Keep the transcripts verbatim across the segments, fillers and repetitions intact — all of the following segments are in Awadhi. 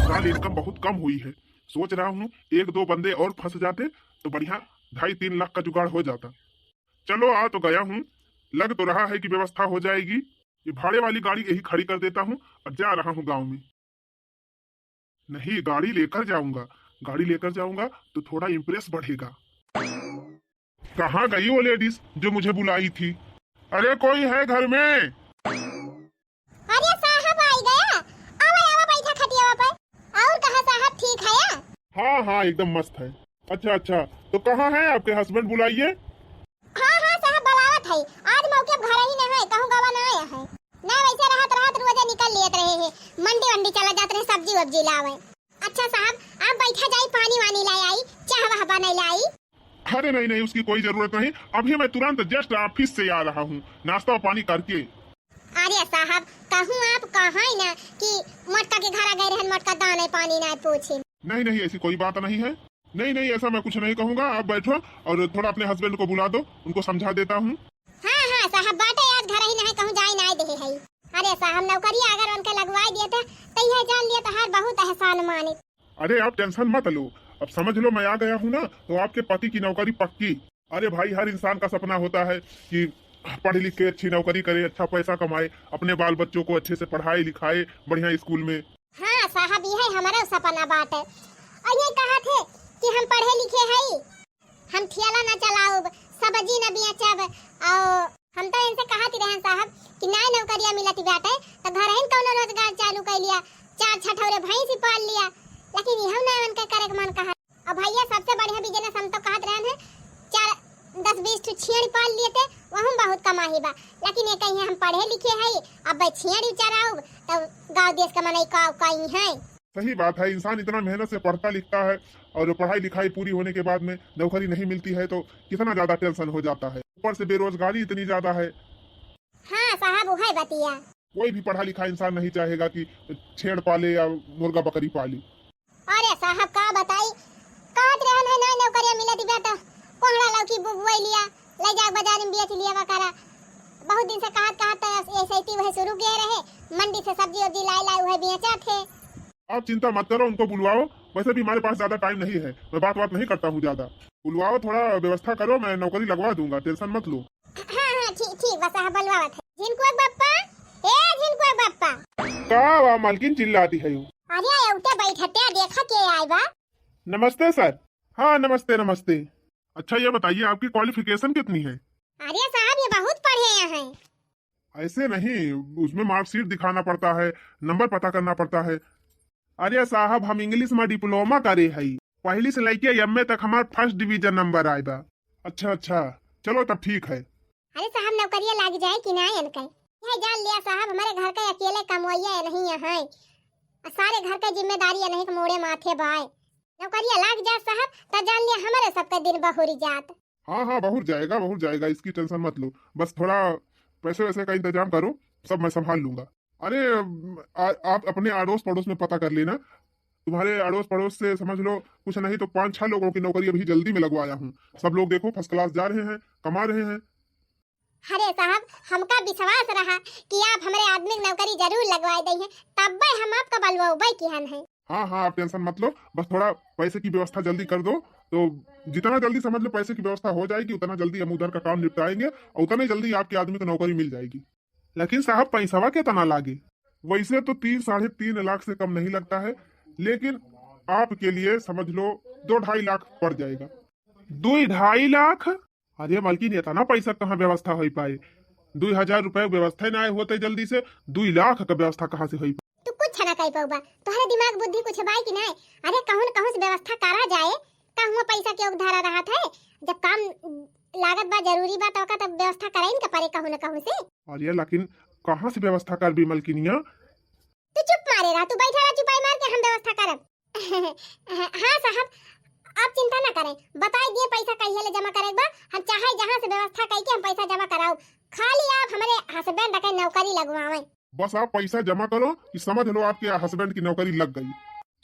साल इनकम बहुत कम हुई है। सोच रहा हूँ, एक दो बंदे और फंस जाते तो बढ़िया ढाई तीन लाख का जुगाड़ हो जाता। चलो, आ तो गया हूँ, लग तो रहा है कि व्यवस्था हो जाएगी। ये भाड़े वाली गाड़ी यही खड़ी कर देता हूँ और जा रहा हूँ गाँव में। नहीं, गाड़ी लेकर जाऊंगा, गाड़ी लेकर जाऊंगा तो थोड़ा इम्प्रेस बढ़ेगा। कहाँ गई वो लेडीज जो मुझे बुलाई थी? अरे, कोई है घर में? अरे साहब, आई गया। आवा, आवा, बैठा खटियावा पर। और कहा साहब, ठीक है या? हाँ, हाँ, एकदम मस्त है। अच्छा, अच्छा, तो कहाँ है आपके हस्बैंड? बुलाइए। हाँ, हाँ साहब, बुलावत है। आज मौके पर घर ही न है, कहूँ गवा न आया है। ना वैसे रहत रहत रोजे निकल लियत रहे हैं, मंडी वंडी चला जात रहे, सब्जी वब्जी लावे। अच्छा साहब, आप बैठा जाई, पानी वानी लाई आई, चाह वाह बनाई लाई। अरे नहीं, नहीं, उसकी कोई जरूरत नहीं। अभी मैं तुरंत जस्ट ऑफिस से आ रहा हूँ, नाश्ता पानी करके। अरे साहब, कहूँ आप कहा ना कि मोटका के घर आ गए रहन, मोटका दाने पानी ना पूछे। नहीं, नहीं, ऐसी कोई बात नहीं है। नहीं, नहीं, ऐसा मैं कुछ नहीं कहूँगा। आप बैठो और थोड़ा अपने हस्बैंड को बुला दो, उनको समझा देता हूँ। हाँ, हाँ साहब, बाटे आज घर ही नहीं, कहूँ जाई ना दे है। अरे साहब, नौकरी अगर उनके लगवाई दिए थे तो यह जान लिए तो हर बहुत एहसान माने। अरे, आप टेंशन मत लो, अब समझ लो मैं आ गया हूँ ना, तो आपके पति की नौकरी पक्की। अरे भाई, हर इंसान का सपना होता है कि पढ़ लिख के अच्छी नौकरी करे, अच्छा पैसा कमाए, अपने बाल बच्चों को अच्छे से पढ़ाए लिखाए बढ़िया स्कूल में। हाँ साहब, यह हमारा सपना बाटे। और ये कहा थे कि हम पढ़े लिखे हई, हम ठेला न चलाउब, सब्जी न बेचब, और हम तो इनसे कहत ही रहन साहब कि नाय नौकरिया मिलत ही बाटे, तो घर ही कौनो रोजगार चालू कर लिया, चार छठौरे भैंस ही पाल लिया, लेकिन यह ना उनके करे के मन कहा। और भैया, सबसे बढ़िया बिजनेस हम तो कहत रहन है, चार, दस बीस ठो छेड़ी पाल लिए थे, वहू में बहुत कमाही बा। लेकिन ये कही हम पढ़े लिखे हई, अब छेड़ी चराउब, तब गाँव देश का मनई का कही है। सही बात है, इंसान इतना मेहनत से पढ़ता लिखता है और पढ़ाई लिखाई पूरी होने के बाद में नौकरी नहीं मिलती है तो कितना ज्यादा टेंशन हो जाता है। ऊपर से बेरोजगारी इतनी ज्यादा है। हाँ साहब, वही बतिया। कोई भी पढ़ा लिखा इंसान नहीं चाहेगा कि छेड़ पाले या मुर्गा बकरी पाले। अरे साहब, का बताई, कहत रहन है ना नौकरिया मिलत बा तो कोहड़ा लौकी बुबुआई लिया, ले जाके बाजार में बेच लिया बकरा। बहुत दिन से कहत कहत तो ऐसे ही वह शुरू किए रहे, मंडी से सब्जी उब्जी लाई लाई वह बेचा थे। आप चिंता मत करो, उनको बुलवाओ। वैसे भी हमारे पास ज्यादा टाइम नहीं है, मैं बात बात नहीं करता हूँ ज्यादा। बुलवाओ, थोड़ा व्यवस्था करो, मैं नौकरी लगवा दूंगा, टेंशन मत लो। हाँ, हाँ, ठीक, ठीक बा साहब, बुलवावत है। झिनकुआ बप्पा, ए झिनकुआ बप्पा। का बा मालकिन, चिल्लाती है यू? अरे, उठे बैठते, देखा के आए बा। नमस्ते सर। हाँ, नमस्ते, नमस्ते। अच्छा, ये बताइए, आपकी क्वालिफिकेशन कितनी है? अरे साहब, ये बहुत पढ़े हैं। ऐसे नहीं, उसमें मार्कशीट दिखाना पड़ता है, नंबर पता करना पड़ता है। अरे साहब, हम इंग्लिश में डिप्लोमा करे हई, पहली से लेके एमए तक हमार फर्स्ट डिवीजन नंबर आए बा। अच्छा, अच्छा, चलो तब ठीक है। अरे साहब, नौकरिया लाग जाए कि ना इनके? यह जान लिया साहब, हमारे घर के अकेले कमवैया नहीं है, और सारे घर के जिम्मेदारी नहीं के मोड़े माथे बाय। नौकरिया लाग जाए साहब, तो जान लिया हमारे सबके दिन बहुरी जात। हाँ, हाँ, बहुर जाएगा, बहुर जाएगा, इसकी टेंशन मत लो। बस थोड़ा पैसे वैसे का इंतजाम करो, सब मैं संभाल लूंगा। अरे, आ, आप अपने अड़ोस पड़ोस में पता कर लेना, तुम्हारे अड़ोस पड़ोस से समझ लो, कुछ नहीं तो पाँच छह लोगों की नौकरी अभी जल्दी में लगवाया हूँ। सब लोग देखो, फर्स्ट क्लास जा रहे हैं, कमा रहे हैं। अरे साहब, हमका विश्वास रहा कि आप हमरे आदमी के नौकरी जरूर लगवाए देइहैं, तब्बे हम आपका बलवउबे किहन है। हाँ, हाँ, आप टेंशन मत लो, बस थोड़ा पैसे की व्यवस्था जल्दी कर दो, तो जितना जल्दी समझ लो पैसे की व्यवस्था हो जाएगी, उतना जल्दी हम उधर का काम निपटाएंगे और उतने जल्दी आपके आदमी को नौकरी मिल जाएगी। लेकिन साहब, पैसवा कितना लागे? वैसे तो तीन, साढ़े तीन लाख से कम नहीं लगता है, लेकिन आपके लिए समझ लो दो ढाई लाख पड़ जाएगा। दो ढाई लाख? अरे मालकिन, इतना पैसा कहाँ व्यवस्था हो पाए? दो हजार रुपए व्यवस्था ना होते जल्दी से, दो लाख का व्यवस्था कहाँ से होई? तू कुछ ना कह पउबा, तोहरे दिमाग बुद्धि कुछ बाई कि नहीं? अरे कहूँ न कहूँ से व्यवस्था करा जाए, का हुआ पैसा के उधारा रहत है? जब काम लागत बा, जरूरी बा, तो ओका तब व्यवस्था कराइन के परे कहूँ न कहूँ से। अरे लेकिन कहाँ से व्यवस्था करबी मलकिनिया? तू चुप मारे रहा, तू बैठा रहा चुपाई मार के, हम व्यवस्था करब। हाँ साहब, आप चिंता ना करें, बताई दिए पैसा कहिए ले जमा करे बा, हम चाहे जहाँ से व्यवस्था कई के हम पैसा जमा कराओ, खाली आप हमारे हस्बैंड के नौकरी लगवावें। बस आप पैसा जमा करो कि समझ लो आपके हस्बैंड की नौकरी लग गई।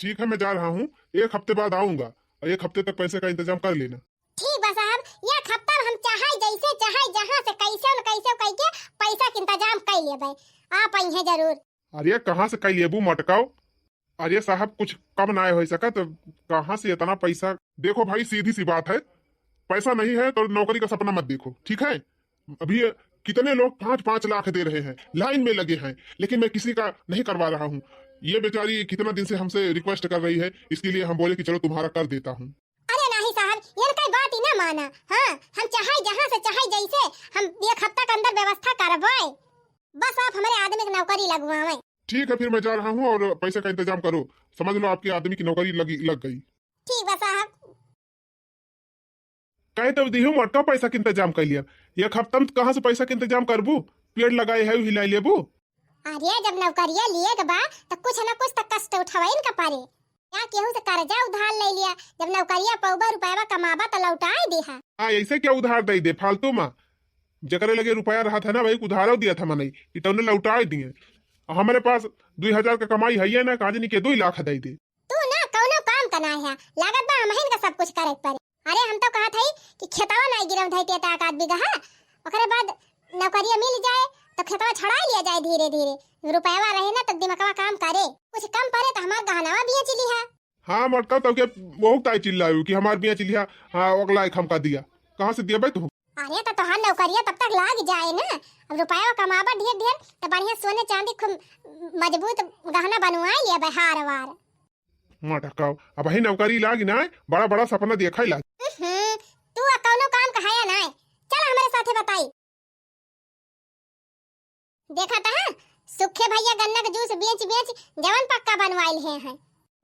ठीक है, मैं जा रहा हूँ, एक हफ्ते बाद आऊंगा और एक हफ्ते तक पैसे का इंतजाम कर लेना। ठीक बा साहब, एक हफ्ता में हम चाहे जैसे चाहे जहाँ से कैसे न कैसे कई के पैसा के इंतजाम कर लेबे। आप आई हैं जरूर। अरे कहाँ से कई लेबू मटकाओ? अरे साहब, कुछ कम ना हो सकत? कहाँ से इतना पैसा? देखो भाई, सीधी सी बात है, पैसा नहीं है तो नौकरी का सपना मत देखो, ठीक है? अभी ये कितने लोग पाँच पाँच लाख दे रहे हैं, लाइन में लगे हैं, लेकिन मैं किसी का नहीं करवा रहा हूँ। ये बेचारी कितना दिन से हमसे रिक्वेस्ट कर रही है, इसके लिए हम बोले कि चलो तुम्हारा कर देता हूँ। अरे नाही साहब, इनका बात ही ना माना। हाँ, हम चाहे जहाँ से चाहे जैसे, हम एक हफ्ता के अंदर व्यवस्था करबे। बस आप हमारे आदमी के नौकरी लगवावे। ठीक है, फिर मैं जा रहा हूँ और पैसे का इंतजाम करो। समझ लो, आपके आदमी की नौकरी लगी, लग गई। ठीक बा साहब। कहे तो दिहू मोटका, पैसा के इंतजाम कर लिया। एक हफ्ता में कहाँ से पैसा के इंतजाम करबू? पेड़ लगाए है, हिलाई लेबू। अरे, जब नौकरिया लिए के बा, तो कुछ ना कुछ तो कष्ट उठवाइन का पारे। या केहू से कर्जा उधार ले लिया, जब नौकरिया पउबा, रुपयवा कमाबा, तो लौटाए दिहा। हाँ, ऐसे क्या उधार दे दे फालतू में? जकरे लगे रुपया रहा था ना भाई, उधारो दिया था मनई, कि तौने लौटाए दिए। हमारे पास दुई हजार का कमाई है ना, काजनी के दुई लाख दे दे। तू ना कौनो काम का ना है, लागत बा हमहिन का सब कुछ करे के पड़े। अरे, हम तो कहत हई कि खेतवा नाई गिरव धइते त एक आध बीघा, ओकरे बाद नौकरिया मिल जाए तो खेतवा छड़ाई लिया जाए धीरे धीरे। रुपयवा रहे ना तो दिमकवा काम करे, कुछ कम पड़े तो हमार गहनवा बेच लिहा। हाँ मोटका, तोके बहुत ताई चिल्लायू कि हमार बेच लिहा, हाँ, ओकला एक हमका दिया, कहाँ से दिया भाई तू? अरे, तो तोहार नौकरिया तब तक लाग जाए ना, अब रुपयवा कमाबा ढेर ढेर, तो बढ़िया सोने चांदी खूब मजबूत गहना बनवाए लिया बे, हार वार। मटकाओ, अबही नौकरी लागी ना, बड़ा बड़ा सपना देखा लागी। हम्म, तू आ कौनो काम का हया ना, चल हमरे साथे बताई। देखा था, सुखे भैया गन्ना के जूस बेच बेच जवन पक्का बनवाइल है, हैं,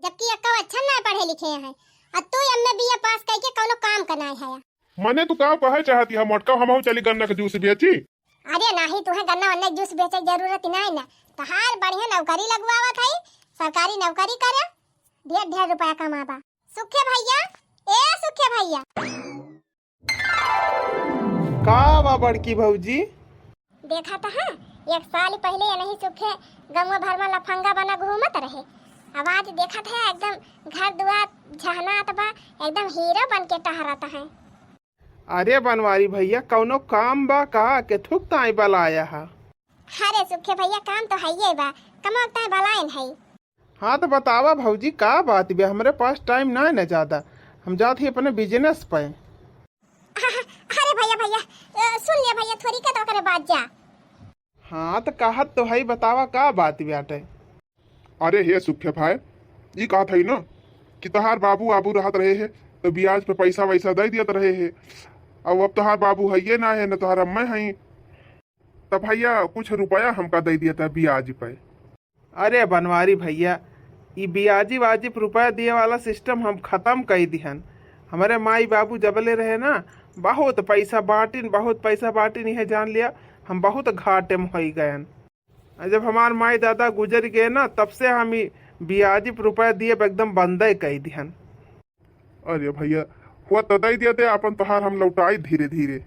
जबकि अक्का अच्छा ना पढ़े लिखे हैं, और तू एम ए बी ए पास करके कौनो काम का ना हया। मने तू का कहे चाहती है मोटका, हमहू चली गन्ना के जूस बेची? अरे नाही, तुहे गन्ना वन्ना के जूस बेचे के जरूरत ही नाही ना। तहार बढ़िया नौकरी लगवावत हई, सरकारी नौकरी करे, ढेर ढेर रुपया कमाबा। सुखे भैया, ए सुखे भैया। का बा बड़की भौजी? देखा त है, एक साल पहिले ये नहीं सुखे गंगवा भर में लफंगा बना घूमत रहे। अब आज देखत है एकदम घर दुआर झहनात बा, एकदम हीरो बन के टहरत है। अरे बनवारी भैया, कौनो काम बा का? केथुक ताई बलाया हा? अरे सुखे भैया, काम तो हइये बा, कमवा के ताई बलायन हई। हाँ तो बतावा भौजी, का बात बे? हमरे पास टाइम ना है ना ज्यादा, हम जात ही अपने बिजनेस पे। अरे भैया, भैया, अ, सुन ले भैया, थोड़ी के तो ओकरे बाद जा। हाँ तो कहत तो हई, बतावा का बात बाटे? अरे हे सुखे भाई, ई कहत हई ना कि तहार बाबू आबू रहत रहे है तो ब्याज पे पैसा वैसा दे दियत रहे है। अब अब तहार बाबू हइये ना है, न तहार अम्मे हई। तब भैया कुछ रुपया हमका दे दिया था ब्याज पे। अरे बनवारी भैया, ई ब्याजी वाजिब रुपया दिए वाला सिस्टम हम खत्म कई दिहन। हमरे माई बाबू जबले रहे ना, बहुत पैसा बांटिन, बहुत पैसा बांटिन, यह जान लिया हम बहुत घाटे में होई गयन। आ जब हमार माई दादा गुजर गए ना, तब से हम ई ब्याजी रुपया दिए एकदम बंदे कई दिहन। अरे भैया, हुआ तो दे दिया थे, अपन तोहार हम लौटाई धीरे धीरे।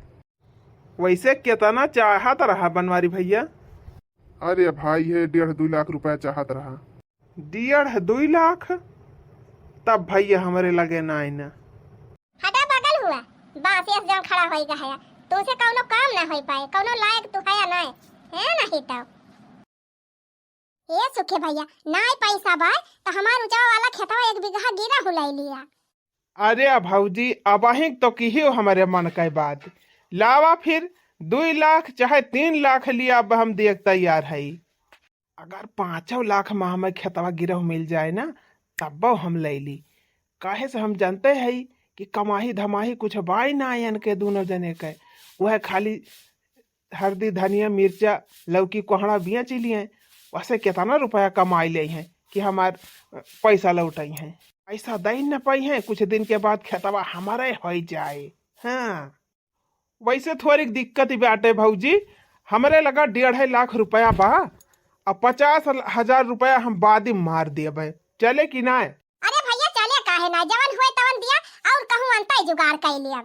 वैसे कितना चाहत रहा बनवारी भैया? अरे भाई, ये डेढ़ दुई लाख रुपया चाहत रहा। डेढ़ दुई लाख? तब भैया हमरे लगे ना आई ना। हटा बगल हुआ, बांस जस जन खड़ा होई गया। तुमसे कौनो काम ना होई पाए, कौनो लायक तू हया ना है, है नहीं तो। ए सुखे भैया, नाय पैसा बा, त हमार उजवा वाला खेतवा एक बीघा गिरा हुलाई लिया। अरे भौजी, अबहिं तो किहियो हमरे मन के बात। लावा फिर, दुई लाख चाहे तीन लाख लिया, अब हम देख तैयार हई। अगर पाँचों लाख में हमें खेतवा गिरहु मिल जाए ना, तब्बो हम ले ली। काहे से हम जानते हई कि कमाही धमाही कुछ बाई ना आयन के दोनों जने के। वह खाली हरदी, धनिया, मिर्चा, लौकी, कोहड़ा बेच लिए, वैसे कितना रुपया कमाई ले हैं कि हमार पैसा लौटाई हैं। पैसा दे न पाई हैं, कुछ दिन के बाद खेतवा हमारे हो जाए। हाँ, वैसे थोड़ी दिक्कत ही बाटे भौजी, हमरे लगा डेढ़ लाख रुपया बा, अब पचास हजार रुपया हम बाद में मार देबे, चले कि ना? अरे भैया, चले काहे ना, जवन हुए तवन दिया, और कहूँ अंता ही जुगाड़ कर लिया।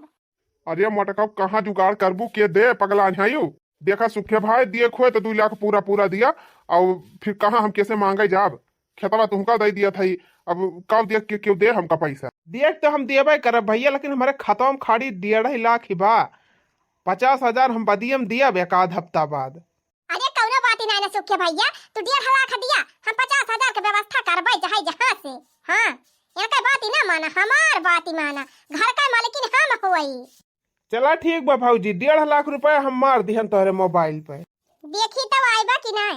अरे मोटका, कहाँ जुगाड़ करबू, के दे, पगला नहीं आयु? देखा सुखे भाई, दिए खोए तो दू लाख पूरा पूरा दिया, और फिर कहाँ हम कैसे मांगे जाब? खेतवा तुमका दे दिया था ही, अब कब देख के क्यों दे हमका पैसा? देख तो हम देबे करब भैया, लेकिन हमारे खतवा में खाली डेढ़ लाख ही बा। पचास हजार हम बदियम दियब एक आध हफ्ता बाद। अरे कौनो बात ही ना, रे सुखे भइया, तू डेढ़ लाख दिया, हम पचास हजार के व्यवस्था करबै चाहे जहाँ से। हाँ, इनका बात ही ना माना, हमार बात ही माना, घर का मालकिन हम होई। चला ठीक बा भौजी, डेढ़ लाख रुपया हम मार दिहन तोहरे मोबाइल पे। देखी तब आइबा कि नाय?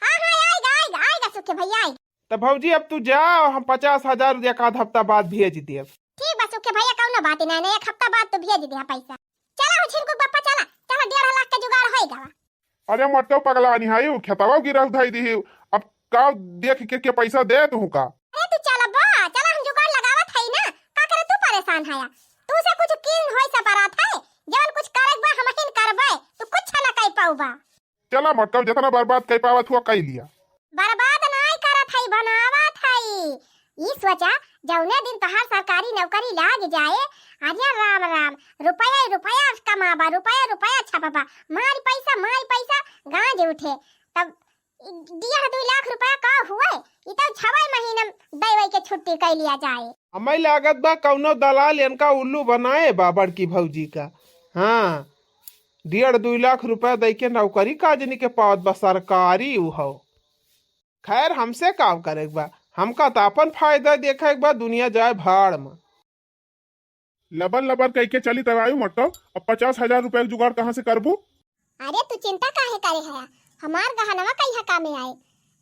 हाँ, हाँ, आइगा, आइगा, आइगा सुखे भइया, आइगा। त भौजी अब तू जा, हम पचास हजार एक आध हफ्ता बाद भेज देब। ठीक बा सुखे भइया, कौनो बात नाय, नाय, एक हफ्ता बाद तू भेज दिहा पैसा। चला हो छिनकू पप्पा, चला, चला, डेढ़ लाख के जुगाड़ होई गवा। अरे मोटकऊ पगलानी है, उ खेतवा गिरहु धई दिही, अब का देख के, के पैसा दे तू का? अरे तू चला बा, चला हम जुगाड़ लगावत हई ना, का करे तू परेशान हया? तू से कुछ किन होई सा बरात है, जवन कुछ करे बा हम हिन करबे, तू कुछ ना कई पाउबा। चला मोटकऊ, जितना बर्बाद कई पावत हुआ कई लिया। बर्बाद नाई करत हई, बनावत हई। ई सोचा, जौने दिन तोहार सरकारी नौकरी लाग जाए, अरे राम राम, रुपया रुपया कमाबा, रुपया रुपया छापबा, मारी पैसा, मारी पैसा, गांज उठे। तब ई डेढ़ दुई लाख रुपया का हुए, ई तो छवे महीना में देवे के छुट्टी कई लिया जाए। हमें लागत बा कौनो दलाल इनका उल्लू बनाए बा बड़की भौजी का। हाँ, डेढ़ दुई लाख रुपया दे के नौकरी का जनी के पावत बा, सरकारी उहो। खैर, हमसे काम करे के बा, हमका तो अपन फायदा देखे के बा, दुनिया जाए भाड़ में। लबर लबर कह के चली तब आयु मटो, अब पचास हजार रुपया के जुगाड़ कहाँ से करबू? अरे तू चिंता काहे करे है, हमार गहनवा कहिया कामे आए।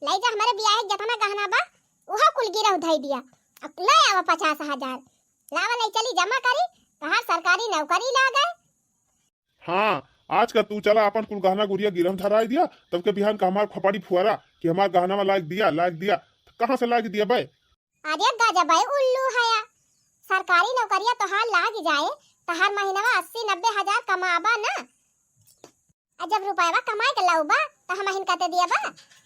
ले जा हमारे बियाहे के जतना गहना बा, उहो कुल गिरहु धई दिया। अब ले आवा पचास हजार, लावा ले चली जमा करी, तोहार सरकारी नौकरी लाग गए। हाँ, आज का तू चला अपन कुल गहना गुरिया गिरहु धराई दिया, तब के बिहान का हमार खोपड़ी फुआरा कि हमार गहनवा लाग दिया, लाग दिया। त कहाँ से लाग दिया बे? अरे गजब है उल्लू हया, सरकारी नौकरिया तोहार लाग जाए, तोहार महीनवा अस्सी नब्बे हजार कमाबा ना, आ जब रुपयवा कमाए के लउबा, त हमहिन कते दियबा?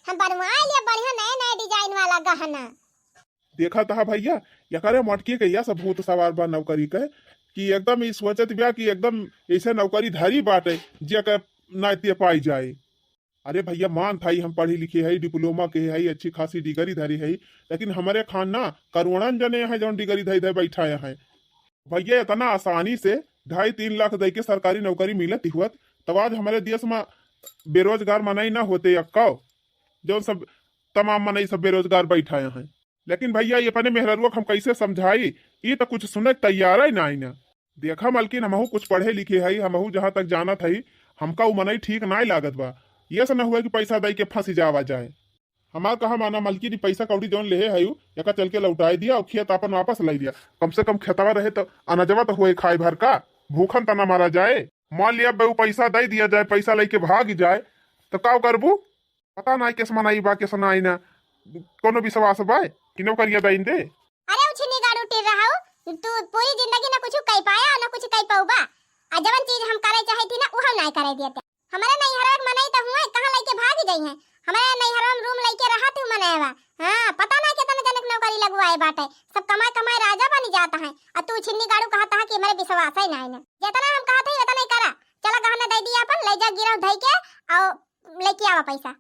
हम बनवाए लिया बढ़िया नए नए design वाला गहना। देखा तहा भइया, एकरे मटकी के यह सब भूत सवार बा नौकरी के, कि एकदम ई सोचत बिया कि एकदम ऐसे नौकरी धरी बाटे, जे के नाते पाई जाए। अरे भइया, मान थाई हम पढ़ी लिखी हई, diploma के हई, अच्छी खासी degree धरी हई, लेकिन हमरे खान ना करोड़न जने हैं जौन degree धई धई बैठाए हैं। भइया, इतना आसानी से ढाई तीन लाख दे के सरकारी नौकरी मिलत हुअत, तब आज हमरे देश में बेरोजगार मनई ना होते यक्कौ, जौन सब तमाम मनई सब बेरोजगार बैठाए हैं। लेकिन भइया, ये अपने मेहररुआ के हम कैसे समझाई, ई तो कुछ सुने के तैयार ही ना आई ना। देखा मलकिन, हमहू कुछ पढ़े लिखे हई, हमहू जहाँ तक जानत हई, हमका उ मनई ठीक नाय लागत बा। ये से न हुए कि पैसा दई के फंसी जावा जाए। हमार कहा माना मलकिन, ई पैसा कौड़ी जौन लेहे हई, एका चल के लौटाए दिया और खेत आपन वापस लाई दिया। कम से कम खेतवा रहे तो अनजवा तो हुए खाए भर का, भूखन तना मारा जाए। मान लिया बे, उ पैसा दे दिया जाए, पैसा लेके भाग जाए, तो का करबू? पता नाई केस मनाई बा, केस नाई ना, कोनो विश्वास बा कि नौकरिया दाइन दे? अरे उछिनी गाड़ू टिर रहा हो, तू पूरी जिंदगी ना कुछ कह पाया, ना कुछ कह पाऊबा। आ जवन चीज हम करे चाहे थी ना, उ हम नाई करे दिए थे। हमारे नैहरवा के मनई तो हुए, कहाँ लेके भाग जाई हैं? हमारे नैहरवा में room लेके रहा थे मनईवा। हाँ, पता ना कितना जनक नौकरी लगवाए बाटे, सब कमाए कमाए राजा बनी जाता है। आ तू छिन्नी गाड़ू कहता है कि हमारे विश्वास है नाई ना। जितना हम कहत है उतना ही करा। चला गहना दे दिया अपन, ले जा गिरहु धई के, और लेके आवा पैसा।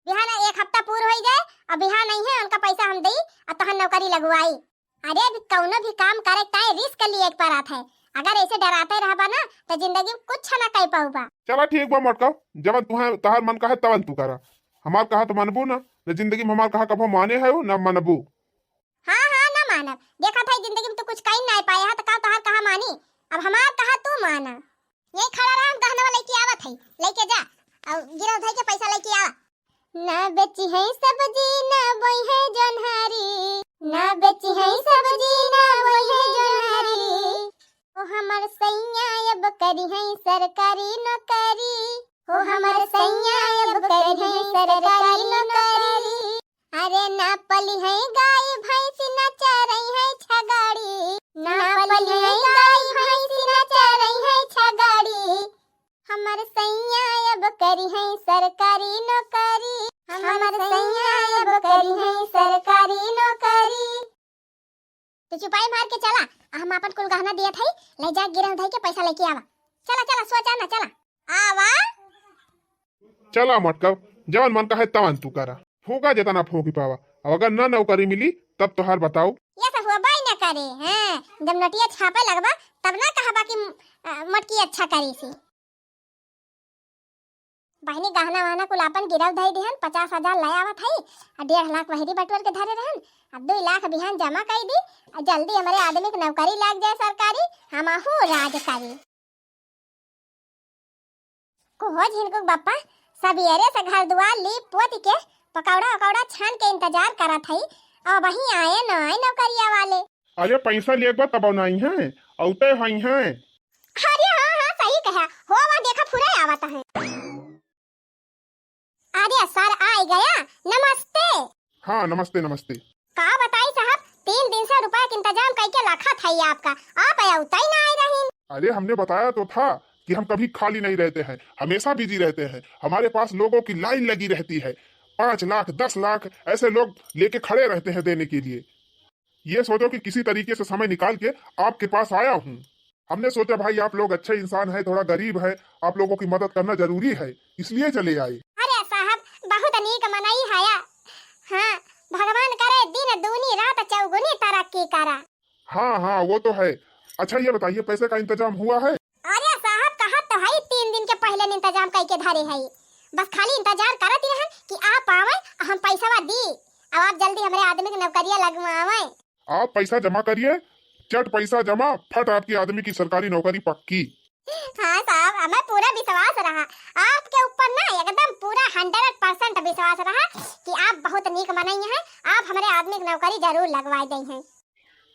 बिहान एक हफ्ता पूर होई जाए, और बिहान नहीं है उनका पैसा हम देई, और तोहर नौकरी लगवाई। अरे, अभी कौनो भी काम करे ताई risk लिए के पड़त है। अगर ऐसे डराते रहबा ना, तो जिंदगी में कुछ ना कर पाऊबा। चला ठीक बा मोटका, जवन तुहे तोहार मन कहे तवन तू करा। हमार कहा तो मनबू ना, न जिंदगी में हमार कहा कभो माने है ना मनबू। हाँ, हाँ, ना मानब। देखा था जिंदगी में तू कुछ कहीं ना पाया है, तो का तोहार कहा मानी? अब हमार कहा तू माना। यही खड़ा रहा, हम गहनवा लेके आवत हई, लेके जा, और गिरहु धई के पैसा लेके आवा। ना बेची है सब्जी, ना बोई है जोन्हारी, ना बेची है सब्जी, ना बोई है जोन्हारी। ओ हमर सैया अब करी है सरकारी नौकरी, ओ हमर सैया अब करी है सरकारी नौकरी। अरे ना पली है गाय भैंस, ना चरई है छगड़ी, ना पली है गाय भैंस, ना चरई है छगड़ी। हमर सैया अब करी है सरकारी नौकरी, हमर सैया अब करी है सरकारी नौकरी। तू चुपाई मार के चला, आ हम आपन कुल गहना दियत हई, ले जा गिरहु धई के पैसा लेके आवा। चला, चला, सोचा ना, चला। आवा। चला मटका, जवन मन कहे तवन तू करा। फूका जेतना फूकी पावा। अब अगर ना नौकरी मिली, तब तोहार बताऊ। ये सब हुआ बाई ना करे, हैं? जब नोटिया छापे लगबा, तब ना कहबा कि, अ, मटकी अच्छा करी सी। बहिनी, गहना वहना कुल आपन गिरव धई दिहन, पचास हजार ले आवत हई, आ डेढ़ लाख वहरी बटोर के धरे रहन, आ दुई लाख बिहान जमा कई दी, आ जल्दी हमरे आदमी के नौकरी लाग जाए सरकारी, हमहू राज करी। कोहो झिनकुक बप्पा, सबेरे से घर दुआर लीप पोत के, पकौड़ा उकौड़ा छान के इंतजार करत हई, अबहीं आए नाई नौकरिया वाले। अरे पैसा लेके बा तब नाई है, औते हई हैं। अरे हाँ, हाँ, सही कहा। हो, वहाँ देखा, फुरे आवत हैं। अरे सर, आ गया। नमस्ते। हाँ, नमस्ते, नमस्ते। का बताई साहब, तीन दिन से रुपया के इंतजाम कइके रखत हई आपका, आप अउतई ना आए रहीन। अरे, हमने बताया तो था कि हम कभी खाली नहीं रहते हैं, हमेशा बिजी रहते हैं। हमारे पास लोगों की लाइन लगी रहती है, पाँच लाख, दस लाख ऐसे लोग लेके खड़े रहते हैं देने के लिए। ये सोचो कि किसी तरीके से समय निकाल के आपके पास आया हूँ। हमने सोचा भाई आप लोग अच्छे इंसान हैं, थोड़ा गरीब है, आप लोगों की मदद करना जरूरी है, इसलिए चले आए। अरे साहब, बहुत नीक मनई हया। हाँ, भगवान करे दिन दूनी रात चौगुनी तरक्की करा। हाँ हाँ, वो तो है। अच्छा ये बताइए, पैसे का इंतजाम हुआ है? अरे साहब, कहा तो है, तीन दिन के पहले इंतजाम कइके धरे है, बस खाली इंतजार करत ही रहन कि आप आवे, हम पैसवा दी। अब आप जल्दी हमरे आदमी के नौकरिया लगवावे। आप पैसा जमा करिए, चट पैसा जमा, फट आपके आदमी की सरकारी नौकरी पक्की। हाँ साहब, हमें पूरा विश्वास रहा आपके ऊपर ना, एकदम पूरा हंड्रेड परसेंट विश्वास रहा कि आप बहुत नीक मनई हैं, आप हमरे आदमी की नौकरी जरूर लगवाए दई हैं।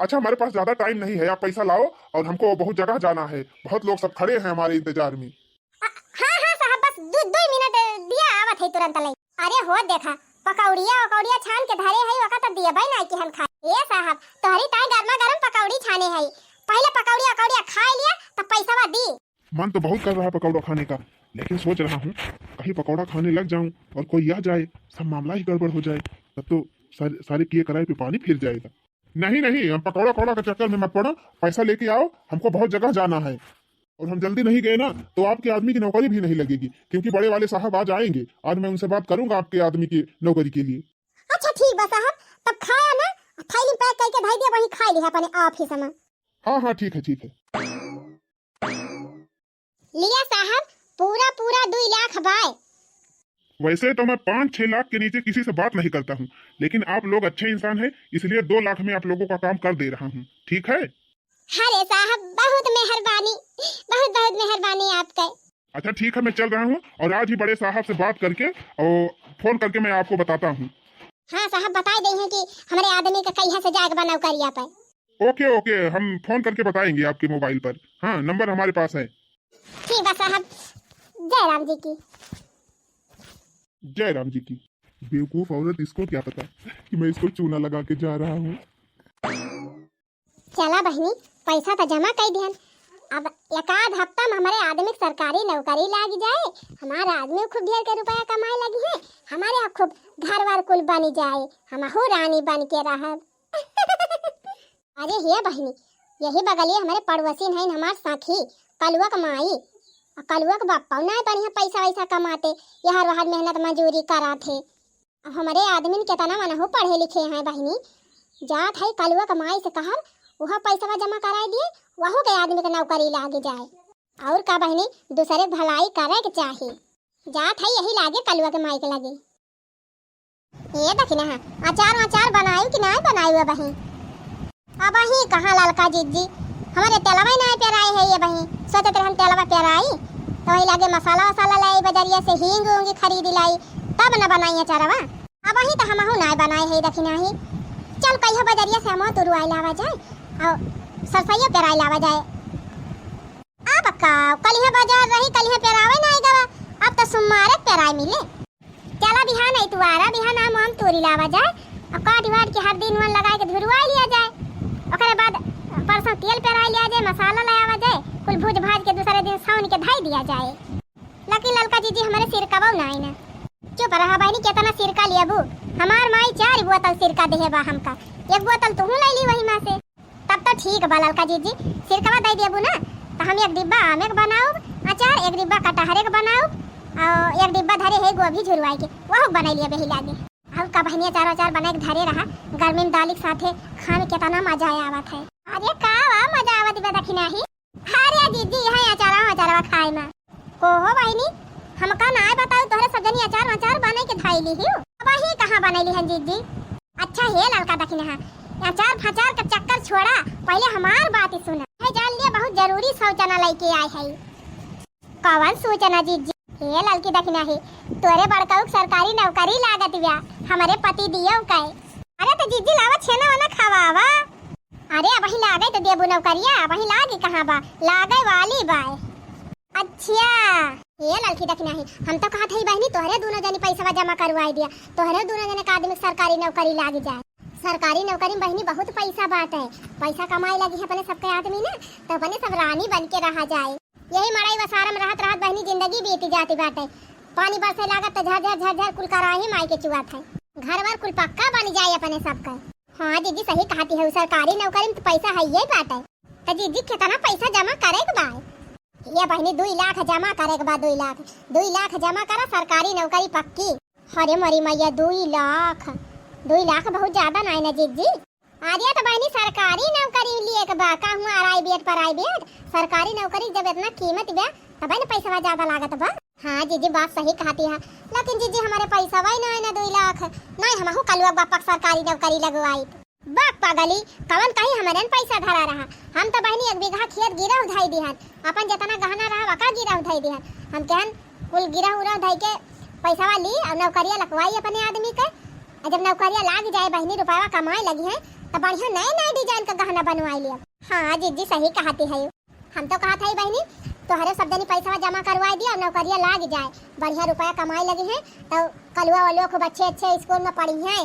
अच्छा, हमारे पास ज्यादा टाइम नहीं है, आप पैसा लाओ और हमको बहुत जगह जाना है, बहुत लोग सब खड़े हैं हमारे इंतजार में। अ, हाँ, हाँ साहब, बस दु, दुई मिनट दिया, आवत है तुरंत लई। अरे हो देखा, पकौड़िया उकौड़िया छान के धरे है, ओका तो दियबे ना कि हम खाए। ए साहब, तोहरी ताई गर्मा गर्म पकौड़ी छाने है, पहले पकौड़िया उकौड़िया खाए लिया, तब पैसवा दी। मन तो बहुत कर रहा है पकौड़ा खाने का, लेकिन सोच रहा हूँ कहीं पकौड़ा खाने लग जाऊं और कोई आ जाए, सब मामला ही गड़बड़ हो जाए, तब तो सारे, सारे किए कराए पे पानी फिर जाएगा। नहीं नहीं, हम पकौड़ा उकौड़ा के चक्कर में मत पड़ो, पैसा लेके आओ, हमको बहुत जगह जाना है। और हम जल्दी नहीं गए ना तो आपके आदमी की नौकरी भी नहीं लगेगी, क्योंकि बड़े वाले साहब आज आएंगे, आज मैं उनसे बात करूंगा आपके आदमी की नौकरी के लिए। अच्छा ठीक बा साहब, तब खाया ना, थैली पैक करके धई दिया, वहीं खा लिया अपने ऑफिस में। हाँ हाँ, ठीक है, ठीक है। लिया साहब, पूरा पूरा दुई लाख बाय। वैसे तो मैं पाँच छह लाख के नीचे किसी से बात नहीं करता हूँ, लेकिन आप लोग अच्छे इंसान हैं, इसलिए दो लाख में आप लोगों का काम कर दे रहा हूँ, ठीक है? अरे साहब, बहुत मेहरबानी, बहुत बहुत मेहरबानी आपके। अच्छा ठीक है, मैं चल रहा हूँ और आज ही बड़े साहब से बात करके और फोन करके मैं आपको बताता हूँ। हाँ साहब, बताई दई हैं कि हमरे आदमी का कहिया से जाए के बा नौकरिया पे। ओके ओके, हम फोन करके बताएंगे आपके मोबाइल पर। हाँ, नंबर हमारे पास है। ठीक बा साहब, जय राम जी की। जय राम जी की। बेवकूफ औरत, इसको क्या पता कि मैं इसको चूना लगा के जा रहा हूँ। चला बहिनी, पैसा त जमा कई दिहन, अब एक आध हफ्ता में हमरे आदमी के सरकारी नौकरी लाग जाए, हमारे आदमी खूब ढेर के रुपया कमाए लगी है, हमारे अब खूब घर वर कुल बनी जाए, हमहू रानी बन के रहब। अरे हे बहिनी, यही बगलिए हमरे पड़ोसिन हईन हमार सखी, कलुआ के माई। आ कलुआ के बप्पा नाय बढ़िया पैसा वैसा कमाते, यहर वहर मेहनत मजूरी करात हे। अब हमरे आदमीन केतना मनहु पढ़े लिखे हैं बहिनी, जात है कलुआ के माई से कहब, वह पैसवा जमा कराए दिए, वहू के आदमी के नौकरी लाग जाए। और का बहिनी, दूसरे के भलाई करे के चाही। जात है यही लागे कलुआ के माई के लगे। ए दखिना, अचार वचार बनायू कि नाय बनायू अबहीं? अबहीं कहाँ ललका जिज्जी, हमरे तेलवा ही नाय पेराई है ये बहीं। सोचत रहन तेलवा पेराई, तो वही लागे मसाला वसाला लाई बजरिया से, हींग ऊंग खरीद लाई, तब न बनाई अचारवा। अबहीं तो हमहू नाय बनाए है दखिना ही। चल कहियो बजरिया से हमहू तुरुआई लावा जाए, और सरसैया पेराई लावा जाए। अब का, कलिहा बाजार रही, कलिहा पेरावे नाय गवा, अब तो सुम्मारे पेराई मिले। चला बिहान इतवारा, बिहान आम वाम तोरी लावा जाए, और काट वाट के हर दिन वन लगाए के धुरुआ लिया जाए। ओकरे बाद परसों तेल पेराई लिया जाए, मसाला ले आवा जाए, कुल भूज भाज के दूसरे दिन सौन के धई दिया जाए। लेकिन ललका जीजी हमरे सिरकवा नाई ना। चुप रहा बहिनी, केतना सिरका लेबू? हमार माई चार बोतल सिरका देहे बा हमका, एक बोतल तुहू ले ली वही माँ से। तब तो ठीक बा ललका जीजी, सिरकवा दे देबू ना, तो हम एक डिब्बा आमे के बनाउब अचार, एक डिब्बा कटहरे के बनाउब, और एक डिब्बा धरे है गोभी झुरवाई के, वहू के बनाई लिया बेही लागे। और का बहनिया, अचार अचार बनाए के धरे रहा, गर्मी में दाल के साथे खाए में केतना मजा आवत है। अरे का वा मजा आवत बा दखिना ही। अरे जीजी, यहाँ अचारवा अचारवा खाए में। कोहो बहिनी, हमका नाय बताऊ, तोहरे सब जनी अचार वचार बने के धाई ली हियो। अबही कहाँ बनैली हन जीजी? अच्छा हे ललका दखिनहा, अचार फचार का चक्कर छोड़ा, पहिले हमार बात सुना। है जान लिया, बहुत जरूरी सूचना लैके आए है। कवन सूचना जीजी? हे ललकी दखिनहा, तोरे बड़काऊ के सरकारी नौकरी लागत बा, हमरे पति दियो के। अरे तो जीजी लावा छेना वना खवावा। अरे अबही लागे तो देबू नौकरिया, अबही लागे कहाँ बा, लागे वाली बा। अच्छा, हे ललकी दखिनहा, हम तो कहत हई बहिनी तोहरे दूनो जनी पैसवा जमा करवाई दिया, तोहरे दूनो जने का आदमी के सरकारी नौकरी लाग जाए। सरकारी नौकरी में बहिनी बहुत पैसा बाटे, पैसा कमाए लगी है अपने सबके आदमी ना, तो अपने सब रानी बन के रहा जाए। यही मड़ई वसारम रहत रहत बहिनी जिंदगी बीत जाती बाटे। पानी बरसे लागत तो झरझर झरझर कुल कराही माई के चुआत है। घर वर कुल पक्का बन जाए अपने सबके। हाँ जीजी सही कहती है, सरकारी नौकरी में तो पैसा है ये बाटे। तो जीजी कितना पैसा जमा करे के बा? ये बहिनी दुई लाख जमा करे के बा, दुई लाख, दुई लाख जमा करा, सरकारी नौकरी पक्की। अरे मोरी मैया, दुई लाख, दुई लाख बहुत ज्यादा नाई ना जीजी? अरे तो बहिनी सरकारी नौकरी लिए के बा, का हुआ प्राइवेट, प्राइवेट? सरकारी नौकरी जब इतना कीमत बा, तबे न पैसवा ज्यादा लागत बा। हाँ जीजी बात सही कहती है, लेकिन जीजी हमारे पैसवा ही नाई ना दुई लाख, नाई हमहू कलुआ बापा के सरकारी नौकरी लगवाई। बाप पागली, कवन कहीं हमरे न पैसा धरा रहा। हम तो बहिनी एक बीघा खेत गिरहु धई दिहन, अपन जितना गहना रहा वका गिरहु धई दिहन। हम कहन कुल गिरहु उरहु धई के पैसवा ली और नौकरिया लगवाई अपने आदमी के। और जब नौकरिया लाग जाए बहिनी, रुपया कमाए लगी है तो बढ़िया नए नए डिजाइन का गहना बनवाई लिया। हाँ जीजी सही कहती है, हम तो कहत हई बहिनी तोहरे सब जनी पैसवा जमा करवाई दिया और नौकरिया लाग जाए, बढ़िया रुपया कमाए लगी है तो कलुआ वालुआ खूब अच्छे अच्छे स्कूल में पढ़ी है।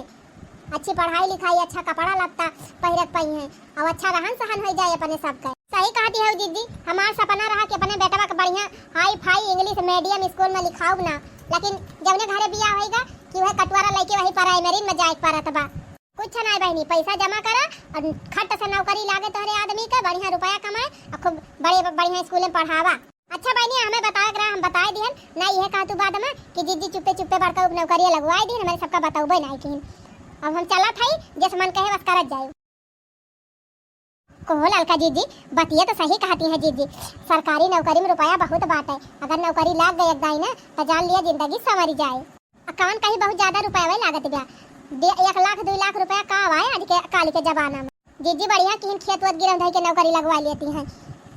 अच्छी पढ़ाई लिखाई, अच्छा कपड़ा लत्ता पहिरत पइहें, और अच्छा रहन सहन होइ जाए अपने सबके। सही कहती है जीजी, हमार सपना रहा कि अपने बेटवा के बढ़िया hi fi English medium school में लिखाउब ना, लेकिन जवने घरे बियाह होइगा कि वह कटवारा लइके वही प्राइमरी में जाए के पड़त बा। कुछ नाई बहिनी, पैसा जमा करा और खट से नौकरी लागे तोहरे आदमी के, बढ़िया रुपया कमाए और खूब बड़े बढ़िया स्कूल में पढ़ावा। अच्छा बहिनी, हमें बतावे के रहा, हम बताए दिहन ना, इहे कहा तू बाद में कि जीजी चुप्पे चुप्पे बड़का उप नौकरिया लगवाए दिहन, हमारे सबका बतौबे नाई किहन। अब हम चलत हई, जस मन कहे बस करत जाई। कोहो ललका जीजी, बतिया तो सही कहती है जीजी, सरकारी नौकरी में रुपया बहुत बाटे, अगर नौकरी लाग गई एक दाई ना तो जान लिया जिंदगी संवरी जाए। आ कवन कहीं बहुत ज्यादा रुपया वही लागत बा, दे-, एक लाख दुई लाख रुपया का आवाए आज के काल के जमाना में। जीजी बढ़िया किहन खेत वत गिरहु धई के नौकरी लगवा लेती हैं,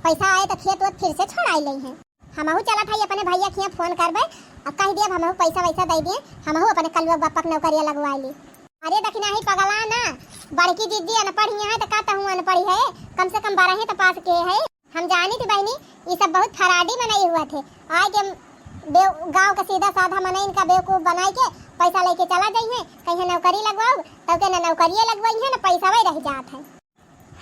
पैसा आए तो खेत वत फिर से छोड़ाई लेइहें। हमहू चलत हई अपने भैया के हियां फोन करबे, अब कह दिया हमहू पैसा वैसा दे दिए, हमहू अपने कलुआ बापा के नौकरिया लगवा ली। अरे दखिनहा पगला ना, बड़की जीजी अनपढ़ हियां है तो का तहूँ अनपढ़ है, कम से कम बारह तो पास के है। हम जानी थी बहिनी, ये सब बहुत फराडी मनई हुआ थे। आए के बेव-, गाँव के सीधा साधा मनई इनका बेवकूफ बनाई के पैसा लेके चला जाइए, कहीं नौकरी लगवाओ, तो के ना नौकरिये लगवाई है ना पैसा वही रह जात है।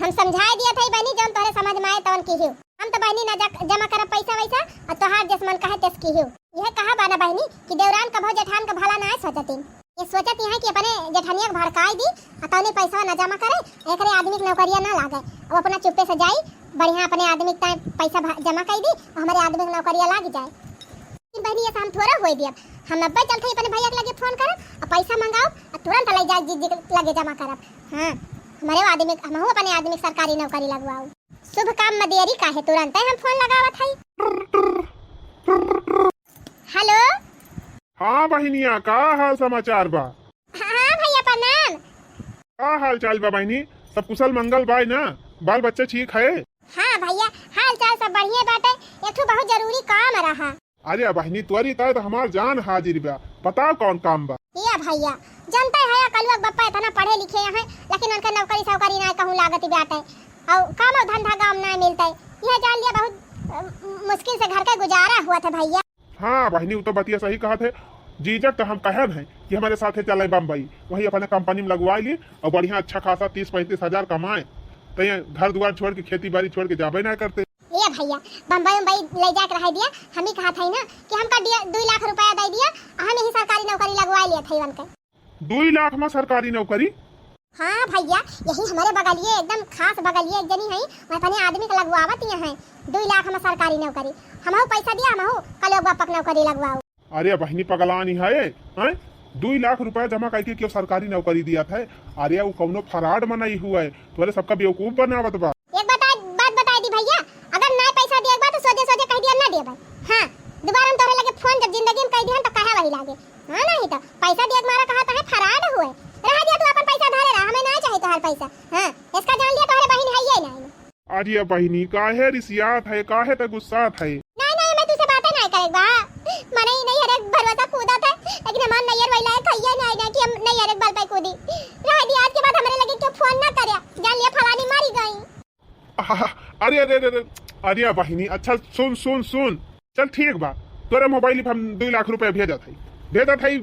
हम समझाए दिया था बहिनी, जौन तोहरे समझ में आए तौन की हियो। हम तो बहिनी ना जा-, जमा करब पैसा वैसा, और तोहार जस मन कहे तस की हियो। यह कहा बा ना बहिनी कि देवरान कभो जेठान का भला ना सोचतिन। ये सोचत यहाँ कि अपने जेठनिया के भड़काई दी, आ तौने पैसा ना जमा करे, एकरे आदमी के नौकरिया ना लागे। अब अपना चुप्पे से जाई, बढ़िया अपने आदमी के ताईं पैसा भा-, जमा कर दी, और हमारे आदमी के नौकरिया लाग जाए। लेकिन बहिनी, ये हम थोड़ा होए दियब। हम अब्बे चलते ही अपने भैया के लगे फोन करब, और पैसा मंगाओ, और तुरंत ले जाए जीजी के लगे जमा करब। हाँ, हमारे आदमी, हमहू अपने आदमी के सरकारी नौकरी लगवाओ। शुभ काम में देरी काहे, तुरंते हम फोन लगावत हई। हेलो। हाँ बहिनिया, का हाल समाचार बा? हाँ भैया प्रणाम। का हाल चाल बा बहिनी? सब कुशल मंगल बाय ना? बाल बच्चे ठीक है? हाँ भैया, हाल चाल सब बढ़िया बाटे। एक ठो बहुत जरूरी काम रहा। अरे बहिनी, तोरी ताय तो हमार जान हाजिर बा। बताओ कौन काम बा? ए भैया, जनते है कलुआ के बप्पा इतना पढ़े लिखे हैं, लेकिन उनके नौकरी सौकरी ना कहूँ लागत बाटे, और काम और धंधा गाँव ना मिलते। यह जान लिया बहुत अ, मुश्किल से घर का गुजारा हुआ था भैया। हाँ बहिनी, वो तो बतिया सही कहत है। जीजक तो हम कहब है कि हमारे साथे चले बम्बई, वही अपने कंपनी में लगवा ली और बढ़िया अच्छा खासा तीस पैंतीस हजार कमाए, तो ये घर दुआर छोड़ के खेती बाड़ी छोड़ के जाबे ना करते। ए भैया, बम्बई उम्बई ले जाके रह दिया। हम ही कहा था ना कि हमका दिया, दुई लाख रुपया दे दिया, हम यही सरकारी नौकरी लगवा लिया था इवन के। दुई लाख में सरकारी नौकरी? हाँ भैया, यही हमारे बगलिए, एकदम खास बगलिए एक जनी है, मैं अपने आदमी के लगवावत ये हैं दुई लाख में सरकारी नौकरी। हमहू पैसा दिया, हमहू कलुआ बापक नौकरी लगवाओ। अरे बहिनी पगलानी है, हैं? दुई लाख रुपया जमा करके क्यों सरकारी नौकरी दिया था? अरे वो कौनो फराड मनई हुआ है, तोरे सबका बेवकूफ बनावत बा। एक बता, बात बताई दी भैया, अगर ना पैसा दिए एक बार तो सोझे सोझे कह दिया ना देबे। हाँ, दोबारा हम तोहरे लगे फोन जब जिंदगी लागे। हाँ, नहीं तो पैसा दिया के मारा कहा तो है फराड हुए। रह दिया, तू अपन पैसा धरे रहा, हमें ना चाही तोहार पैसा। हाँ, इसका जान लिया तोहरे बहिन है ये नहीं। अरे बहिनी, काहे रिसियात है, काहे त गुस्सात है? नहीं, नहीं, मैं तुझसे बातें नहीं करे बा। मने ही नहीं हरे भरोसा कूदत है, लेकिन हमार नैयर वही लायक है ये नहीं ना कि हम नहीं हरे बल पे कूदी। रह दिया, आज के बाद हमारे लगे क्यों फोन ना करे, जान लिया फलानी मारी गई। आहा, अरे, अरे, अरे, अरे, अरे बहिनी, अच्छा सुन, सुन, सुन। चल ठीक बा, तोरे मोबाइल पे हम दुई लाख रुपया भेजत हई, भेजत हई,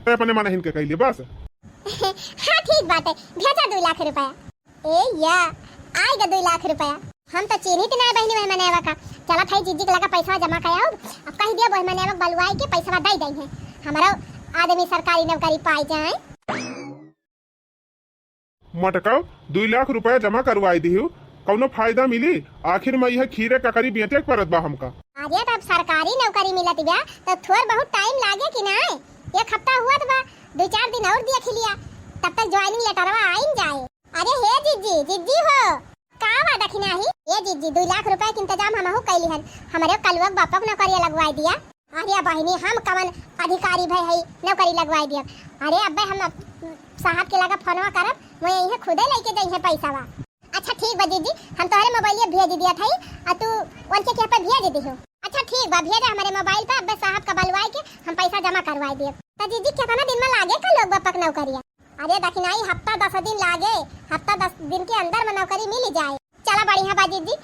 ते अपने मनहिन के कैले बस। हाँ ठीक बात है, भेजा दुई लाख रुपया। ए या, आएगा दुई लाख रुपया। हम तो चिन्हित ना बहिनी वही मनेवा का। चलत हई जीजी के लगा पैसा जमा कराओ, अब कह दिया वही मनेवा बलवाई के पैसा दे दे है, हमारा आदमी सरकारी नौकरी पाई जाए। मटकाओ, दुई लाख रुपया जमा करवाई दिहु, कौनो फायदा मिली? आखिर में यह खीरे ककरी बेचे के परत बा हमका। अरे, तब सरकारी नौकरी मिलत बा, तो थोड़ बहुत टाइम लागे कि नाय? एक हफ्ता हुआ तो बा, दो चार दिन और देख लिया, तब तक ज्वाइनिंग लेटरवा आइन जाए। अरे हे जिज्जी, जिज्जी हो, का बा दखिनाही? ए जिज्जी, दुई लाख रुपया के इंतजाम हमहू कैली हन, हमरे कलुआ के बापा के नौकरिया लगवाई दिया। अरे बहिनी, हम कवन अधिकारी भई हई नौकरी लगवाई दियब? अरे अब्बे हम अप-, साहब के लगा फोनवा करब, वो यहीं खुदे लेके जइहे पैसावा। अच्छा ठीक बा जिज्जी, हम तोहरे मोबाइलिया भेज दिया था, आ तू उनके के पे भेज दिहो। अच्छा ठीक बा, भेजा हमरे मोबाइल पे, अब्बे साहब का बलवाई के हम पैसा जमा करवाई दियब। तो जिज्जी, कितना दिन में लागे कलुआ के बापा के नौकरिया? अरे दखिनाही, हफ्ता दस दिन लागे, हफ्ता दस दिन के अंदर में नौकरी मिल जाए। चला बढ़िया बा जिज्जी,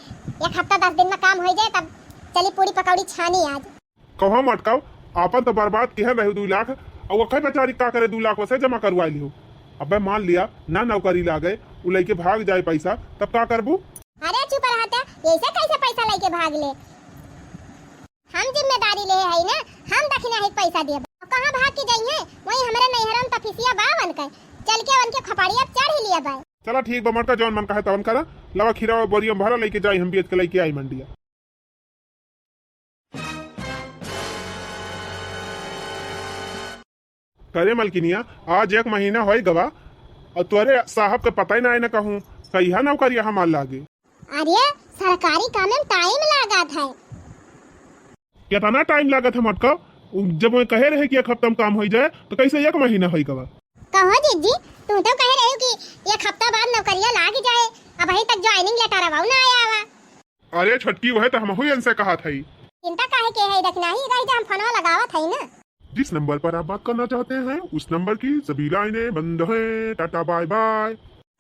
एक हफ्ता दस दिन में काम हो जाए, तब चली पूड़ी पकौड़ी छानी आज। कहो मटकाओ, आपन तो बर्बाद किहे रहे दुई लाख, और वखे बेचारी का करे दुई लाख वसे जमा करवा लिहो। अबे मान लिया ना नौकरी लागे, उ लइके भाग जाए पैसा, तब का करबू? अरे चुप रहते, ऐसे कैसे पैसा लेके भाग ले? हम जिम्मेदारी ले हई ना, हम दखिनाही के पैसा देब। अब कहाँ भाग के जइहे? वहीं हमरे नैहरन तफिसिया बा वन के, चल के उनके खपड़िया चढ़ ही लिया बा। चला ठीक बा मटका, जौन मन कहे तवन करा। लवा खीरा और बोरिया में भरा, लेके जाई हम बेच के लेके आई मंडिया। करे मलकिनिया, आज एक महीना होई गवा और तोरे साहब के पता ही ना आए न कहूँ, कहिया नौकरिया हमार लागे। अरे, सरकारी काम में टाइम लागत है। कितना टाइम लागत है मटका? उ जब वो कहे रहे कि एक हफ्ता में काम होई जाए, तो कैसे एक महीना होई गवा? कहो जिज्जी, तू तो कहे रहे हो कि एक हफ्ता बाद नौकरिया लाग जाए, अबहीं तक ज्वाइनिंग लेटर आवा ना आया हुआ। अरे छोटकी, वह तो हमहू इनसे कहा था ही। चिंता काहे के है, रखना ही रही जा, हम फोनवा लगावत है ना। जिस नंबर पर आप बात करना चाहते हैं, उस नंबर की सभी लाइनें बंद हैं। Tata bye bye.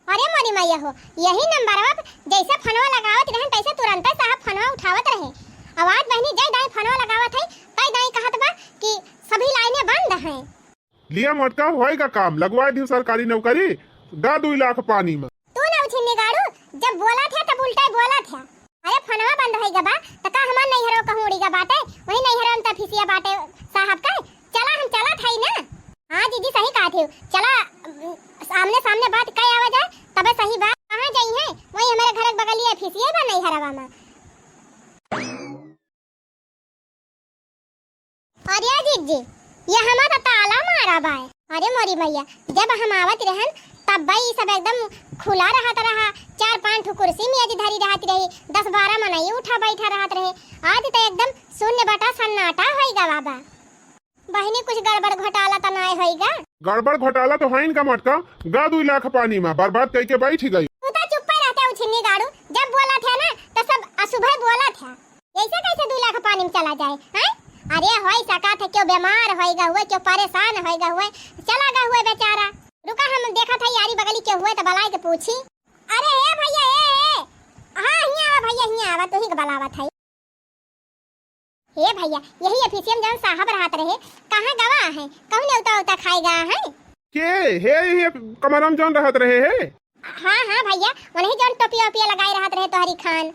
अरे मोरी मैया हो, यही नंबरवा पे जैसे फोनवा लगावत रहन, तैसे तुरंते साहब फोनवा उठावत रहे। आवाज बहनी जय दाई फोनवा लगावत है, तय दाई कहत बा कि सभी लाइनें बंद हैं। लिया मोटका, होएगा काम, लगवा दियो सरकारी नौकरी, गा दुई लाख पानी में। तू ना उछिन्नी गाड़ू, जब बोला था तब उल्टा ही बोला था। अरे फोनवा बंद होई गा बा, त का हमार नैहरो कहूँ उड़ी गा बाटे, वही नैहरो में त फिसिया बाटे साहब का। चला हम चला था ही ना। हाँ जीजी सही कहा थे, चला, अम, आमने सामने बात कह आवा जाए, तबे सही बात। कहाँ जाई है, वही हमारे घर के बगलिए फिसिया बा नैहरवा में। अरे जिज्जी, ये हमार त ताला मारा बाय। अरे मोरी मैया, जब हम आवत रहन, तब भाई सब एकदम खुला रहत रहा। चार पांच ठो कुर्सी मेज धरी रहत रही, दस बारह मनई उठा बैठा रहत रहे। आज त एकदम शून्य बटा सन्नाटा होई गा बाबा। बहिनी, कुछ गड़बड़ घोटाला त नाय होई गा? गड़बड़ घोटाला तो होइन का मटका, गा दुई लाख पानी में बर्बाद कई के बैठ गई। तू तो चुप्पे रहते उछिन्नी गाड़ू, जब बोला थे ना तो सब अशुभे बोला थे। ऐसे कैसे दू लाख पानी में चला जाए, हैं? अरे होई सका थे, क्यों बीमार होई गा हुए, क्यों परेशान होई गा हुए, चला गा हुए बेचारा। रुका हम देखा था यारी बगली के हुए तो बलाई के पूछी। अरे हे भैया, हे, हे। हाँ, हियाँ आवा भैया, हियाँ आवा, तू ही के बलावा था। हे भैया, यही ऑफिसियम जौन साहब रहत रहे, कहाँ गवा है? कहूँ नेवता उता खाए गा है? के? हे, ये कमरा में जौन रहत रहे है? हाँ, हाँ भैया, उन्हीं जौन टोपिया ओपिया लगाए रहत रहे तोहरी खान।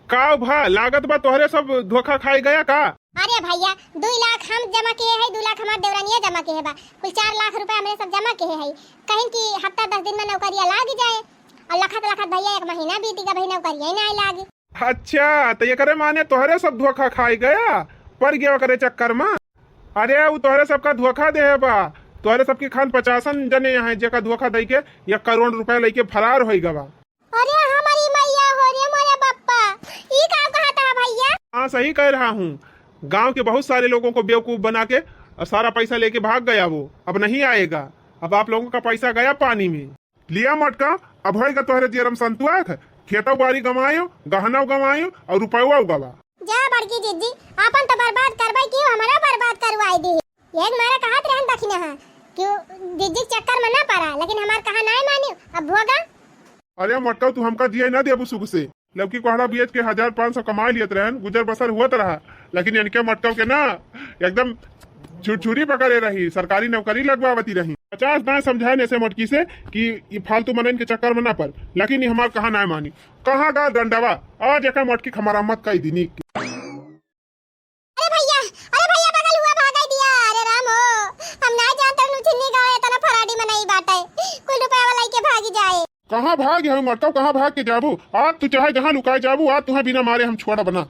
का भा, लागत बा तोहरे सब धोखा खाए गया का? अरे भैया, दुई लाख हम जमा किए है, दुई लाख हमार देवरानिया जमा किए बा, कुल चार लाख रुपया हमरे सब जमा किए है। कहीं कि हफ्ता दस दिन में नौकरिया लाग जाए, और लखत लखत भैया एक महीना बीत गया, भाई नौकरिया ही ना लागी। अच्छा, तो एकरे माने तोहरे सब धोखा खाए गया, पड़ गया ओकरे चक्कर में। अरे, उ तोहरे सबका धोखा देहे बा, तोहरे सबके खान पचासन जने हैं, जेका धोखा दई के एक करोड़ रुपया लेके फरार होई गवा। अरे हमारी मैया हो रे मोरे बप्पा, ई का कहता है भैया? हाँ, सही कह रहा हूँ। गांव के बहुत सारे लोगों को बेवकूफ बना के और सारा पैसा लेके भाग गया वो, अब नहीं आएगा। अब आप लोगों का पैसा गया पानी में। लिया मटका, अब होएगा तोहरे जियरम संतुआ ख-, खेतौ बारी गंवायो, गहनौ गंवायो और रुपयवा गवा। जा बड़की जिज्जी, आपन तो बर्बाद करबै कि हमरा बर्बाद करवाई दी। एक मारे कहत रहन दखिना हा कि जिज्जी के चक्कर में ना पड़ा, लेकिन हमार कहा नाय मानी। अब भोगा। अरे मटका, तू हमका जिए ना देबू सुख से। लौकी कोहड़ा बेच के हजार पाँच सौ कमा लियत रहन, गुजर बसर हुअत रहा, लेकिन इनके मटका के ना एकदम छुरछुरी पकड़े रही, सरकारी नौकरी लगवावती रही। पचास दाएं समझाए ऐसे मटकी से कि ई फालतू मनन के चक्कर में ना पड़, लेकिन ई हमार कहा नाय मानी। कहाँ गा डंडवा, आज एकर मटकी के मरम्मत कई दिनी। अरे भैया, अरे भैया, बगल हुआ भागाई दिया। अरे राम हो, हम नाय जानत रहनु छिन्नी गाँव इतना फराडी मनई बाटे, कुल रुपया वाला के भागी जाए। कहाँ भाग हमें मटका, कहाँ भाग के जाबू? आज तू चाहे जहाँ लुकाए जाबू, आज तुहे बिना मारे हम छोड़ब ना।